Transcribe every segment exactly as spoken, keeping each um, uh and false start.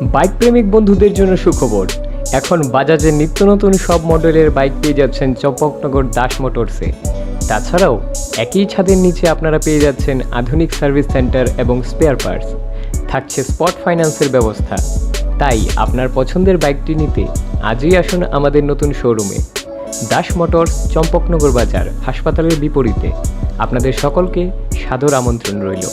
বাইক প্রেমিক বন্ধুদের জন্য সুখবর। এখন বাজাজের নিত্য নতুন সব মডেলের বাইক পেয়ে যাচ্ছেন চম্পকনগর দাস মোটরসে। তাছাড়াও একই ছাদের নিচে আপনারা পেয়ে যাচ্ছেন আধুনিক সার্ভিস সেন্টার এবং স্পেয়ার পার্টস। থাকছে স্পট ফাইন্যান্সের ব্যবস্থা। তাই আপনার পছন্দের বাইকটি নিতে আজই আসুন আমাদের নতুন শোরুমে। দাস মোটরস, চম্পকনগর বাজার, হাসপাতালের বিপরীতে। আপনাদের সকলকে সাদর আমন্ত্রণ রইল।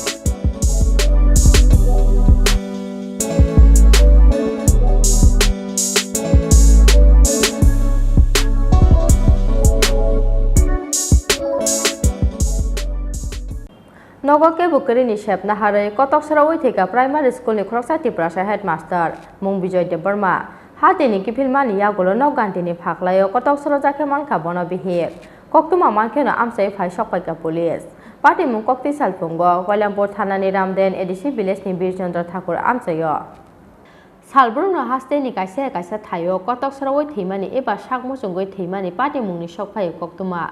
Nogo kebo kwrwini sepna harwi kotok sorowi thwikha primary school ni khoroksa Tiprasa headmaster mung Bijoy Debbarma. Hatini kiphilmani yagulo nok gantini phaklaio kotok sorojakhe mankha bono bihik. Koktwma mankheno amchai phai sokpaikha police. Patimung kokti salphungo Koilampur thanani Ramden A D C village ni Birchandra Thakur amchaio. Salbrumno hasteni kaisa kaisa thaio kotok sorowi thwimani eba sak muchungwi thwimani patimungni sok phaio koktwma.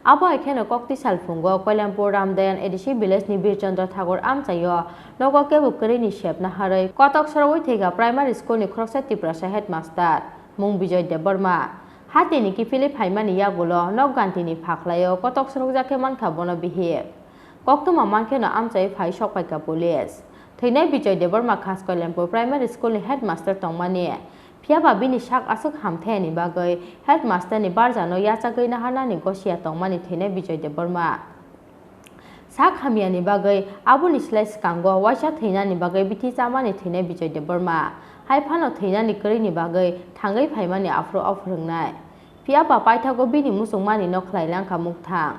Abo hai kheno kokti salphungo Koilampur Ramden A D C village ni Birchandra Thakur amchaio nogo kebo kwrwini sepna harwi kotok sorowi thwikha primary school ni khoroksa Tiprasa headmaster mung Bijoy Debbarma. Hatini kiphilwi phaimani yagulo nok gantini phaklaio kotok sorokjakhe mankha bono bihik. Koktwma mankheno amchai phai sokpaikha police. Thwinai Bijoy Debbarma Khas Koilampur Primary School ni headmaster tongmani. Phiyaba bini sak aswk hamthayani bagwi headmaster ni barjano yachagwi naharnani gosia tongmani thwinai Bijoy Debbarma. Sak hamyani bagwi aboni slai swkango waisa thwinani bagwi bithi chamani thwinai Bijoy Debbarma. Hai phano thwinani kwrwini bagwi thangwi phaimani aphuru o phwrwngnai. Phiyaba paithago bini muchungmani no khlai langkha mukthang.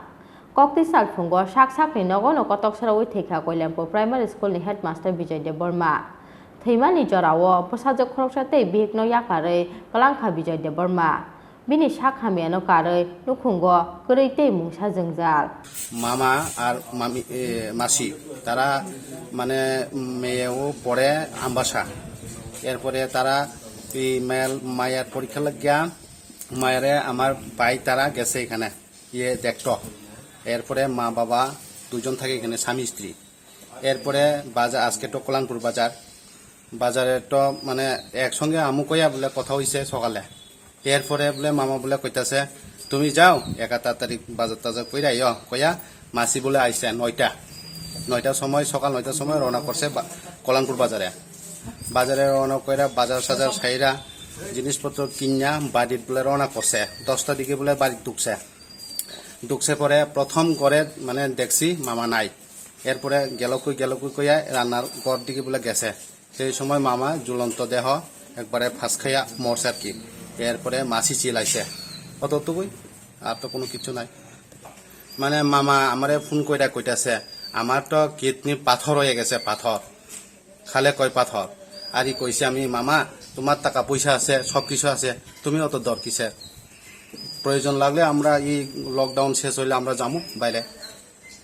Kokti salphungo sak sakni nogo no kotok sorowi thwikha Koilampur Primary School ni headmaster Bijoy Debbarma. Thwimani jorao bwsajwk khoroksa tei bihikno yakarwi kwlangkha Bijoy Debbarma. Bini sak hamyano karwi nukhungo kwrwi tei mungsa jwngjal. Mama ar mami, e, masi, তারা মানে মেয়েও পড়ে আমবাসা। এরপরে তারা এই মেল-, মায়ার পরীক্ষা লাগিয়া মায়ারে আমার ভাই তারা গেছে এখানে, ইয়ে দেখতো। এরপরে মা বাবা দুজন থাকে এখানে, স্বামী স্ত্রী। এরপরে বাজার, আজকে তো কল্যাণপুর বাজার, বাজারে তো মানে একসঙ্গে আমু কইয়া বলে কথা হইছে সকালে। এরপরে বলে মামা বলে কইতাছে, "তুমি যাও, একা তাড়াতাড়ি বাজার টাজার কইরা আইও," কইয়া মাসি বলে আইছে নয়টা, নয়টার সময়, সকাল নয়টার সময় রওনা করছে বা-, কল্যাণপুর বাজারে। বাজারে রওনা কইরা বাজার সাজার সাইরা জিনিসপত্র কিনা বাড়িত বলে রওনা করছে। দশটার দিকে বলে বাড়িত ঢুকছে। ঢুকছে পরে প্রথম ঘরে মানে দেখছি মামা নাই। এরপরে গেল কই, গেল কই কইয়া রান্নার ঘর দিকে বলে গেছে। সেই সময় মামা ঝুলন্ত দেহ একবারে ফাঁস খাইয়া মরছে আর কি। এরপরে মাসি চিলাইছে, অতটুকুই, আর তো কোনো কিছু নাই। মানে মামা আমারে ফোন কইরা কইতাছে, "আমার তো কিডনি পাথর হয়ে গেছে, পাথর।" খালে কয় পাথর। আর ই কইছে, "আমি মামা, তোমার টাকা পয়সা আছে, সব কিছু আছে, তুমি অত ডর কিসের? প্রয়োজন লাগলে আমরা এই লকডাউন শেষ হইলে আমরা যামু বাইরে।"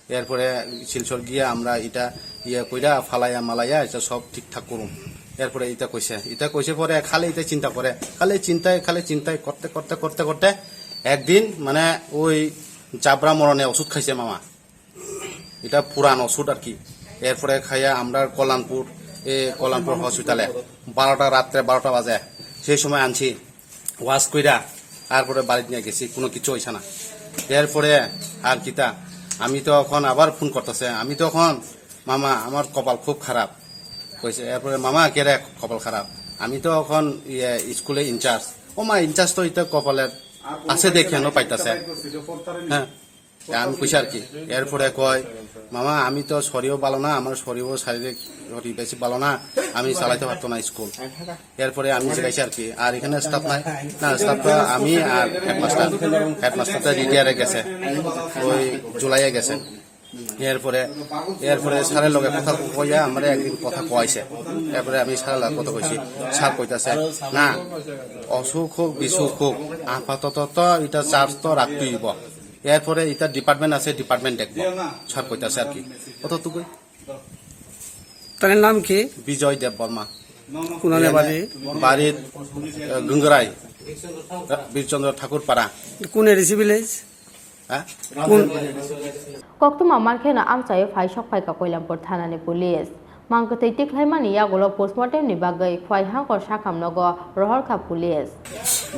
এরপরে শিলচর গিয়ে আমরা এটা ইয়ে কইরা ফালাইয়া মালাইয়া এটা সব ঠিকঠাক করুম। এরপরে এটা কইছে, এটা কইছে পরে খালি এটা চিন্তা করে, খালি চিন্তায়, খালি চিন্তায় করতে, করতে, করতে, করতে একদিন মানে ওই চাবড়া মরণে ওষুধ খাইছে মামা। এটা পুরান ওষুধ আর কি। এরপরে খাইয়া আমরা কল্যাণপুর, এ, কল্যাণপুর হসপিটালে বারোটা, রাত্রে বারোটা বাজে, সেই সময় আনছি। ওয়াশ কইরা তারপরে বাড়িত নিয়ে গেছি, কোনো কিছু হইছে না। এরপরে আর কিতা, আমি তো এখন আবার ফোন করতেছে, আমি তো এখন, "মামা, আমার কপাল খুব খারাপ," কইছে। এরপরে, "মামা, কেরে কপাল খারাপ?" "আমি তো এখন ইয়ে, স্কুলে ইনচার্জ।" "ও মা, ইনচার্জ তো এটা কপালে আছে, দেখে এনে পাইতাছে।" হ্যাঁ। তা আমি কইছি আর কি। এরপরে কয়, "মামা, আমি তো শরীরও ভালো না, আমার শরীরও শারীরিক শরীর বেশি ভালো না, আমি চালাইতে পারতো না স্কুল।" এরপরে আমি জিজ্ঞাসি আর কি, "আর এখানে স্টাফ নাই?" "না, স্টাফ তো আমি আর হেডমাস্টার।" হেডমাস্টার তো রিটায়ারে গেছে, ওই জুলাইয়ে গেছে। এরপরে, এরপরে স্যারের লগে কথা কইয়া আমরা একদিন কথা কইছে। এরপরে আমি স্যারের লগে কথা কইছি, স্যার কইতাছে, "না, অসুখ হোক, বিসুখ হোক, আপাতত তো এটা চার্জ তো রাখতেই হইব।" এরপরে এটা ডিপার্টমেন্ট আছে, ডিপার্টমেন্ট দেখবো, স্যার কইতাছে আর কি। অতটুকুই। তার নাম কি? বিজয় দেব বর্মা। কোনানে বাড়ি? বাড়ির, আহ, গঙ্গরাই, বীরচন্দ্র ঠাকুর পাড়া। কোন এডিসি ভিলেজ? হ্যাঁ? কোন? Koktwma mankheno amchaio phai sokphaikha Koilampur thanani police. Mangkwthwi tikhlaimani yagulo postmortem ni bagwi Khwai Hangkor sakhamnogo rohorkha police.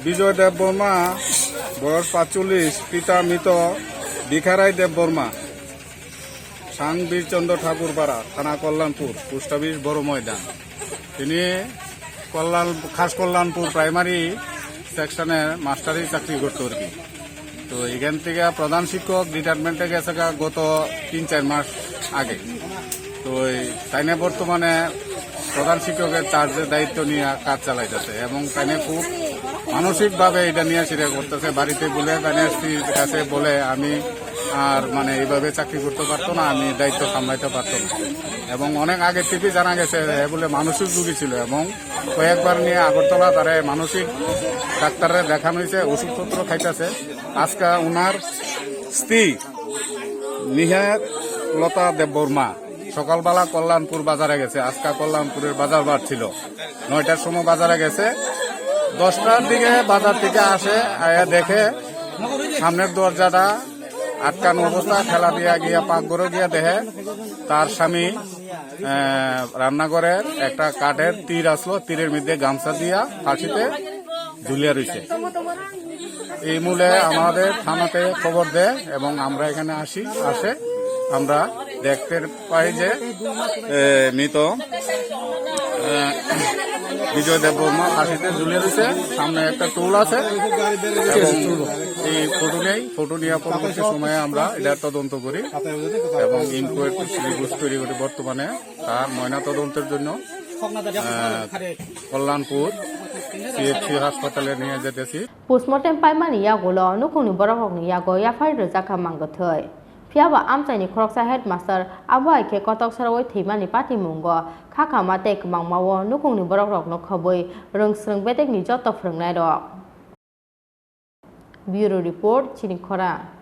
Bijoy Debbarma, boyos paitsollis, pita mito Bikharai Debbarma, sang Bir Chandra Thakur Para, thana Kalyanpur, post office Boro Moidan. Tini Kalyan, Khas Kalyanpur primary section-e masteri chakri korto ar ki. তো এখান থেকে প্রধান শিক্ষক রিটায়ারমেন্টে গেছে গা গত তিন চার মাস আগে। তো এই তাইনে বর্তমানে প্রধান শিক্ষকের চার্জে দায়িত্ব নিয়ে কাজ চালাইতেছে এবং তাইনে খুব মানসিকভাবে এটা নিয়ে সেটা করতেছে। বাড়িতে বলে তাইনে স্ত্রীর কাছে বলে, "আমি আর মানে এইভাবে চাকরি করতে পারতো না, আমি দায়িত্ব সামলাইতে পারতো না।" এবং অনেক আগে থেকে জানা গেছে এ বলে মানসিক রোগী ছিল এবং কয়েকবার নিয়ে আগরতলা তারা মানসিক ডাক্তাররে দেখানো হয়েছে, ওষুধপত্র খাইতেছে। আজকে ওনার স্ত্রী নিহার লতা দেববর্মা সকালবেলা কল্যাণপুর বাজারে গেছে। আজকে কল্যাণপুরের বাজার বার ছিল, নয়টার সময় বাজারে গেছে। দশটার দিকে বাজার থেকে আসে, আয়া দেখে সামনের দরজাটা আটকানো অবস্থা, ঠেলা দিয়া গিয়া পাকঘরে গিয়া দেখে তার স্বামী, আহ, রান্নাঘরের একটা কাঠের তীর আসলো, তীরের মধ্যে গামছা দিয়া ফাঁসিতে ঝুলিয়া রয়েছে। এই মূলে আমাদের থানাতে খবর দেয় এবং আমরা এখানে আসি। আসে আমরা দেখতে পাই যে, এ, মৃত, এ, বিজয় দেববর্মা ফাঁসিতে ঝুলে রয়েছে। সামনে একটা টুল আছে এবং এই ফটো নেই, ফটো নিয়ে পরবর্তী সময়ে আমরা এটা তদন্ত করি এবং ইনকোয়ারি রিপোর্ট তৈরি করি। বর্তমানে তার ময়না তদন্তের জন্য, এ, কল্যাণপুর সিএইচসি হাসপাতালে নিয়ে যেতেছি। Postmortem paimani yagulo nukhungni borokrokni yago yaphar rwjakha mangkwthwi. Phiyaba amchaini khoroksa headmaster abo hai khe kotok sarawi thwimani patimungo kha khama tei kwmangmao nukhungni borokrokno khobwi rwng swrwng bedekni joto phwrwngnairok. Bureau Report, Chini Khorang.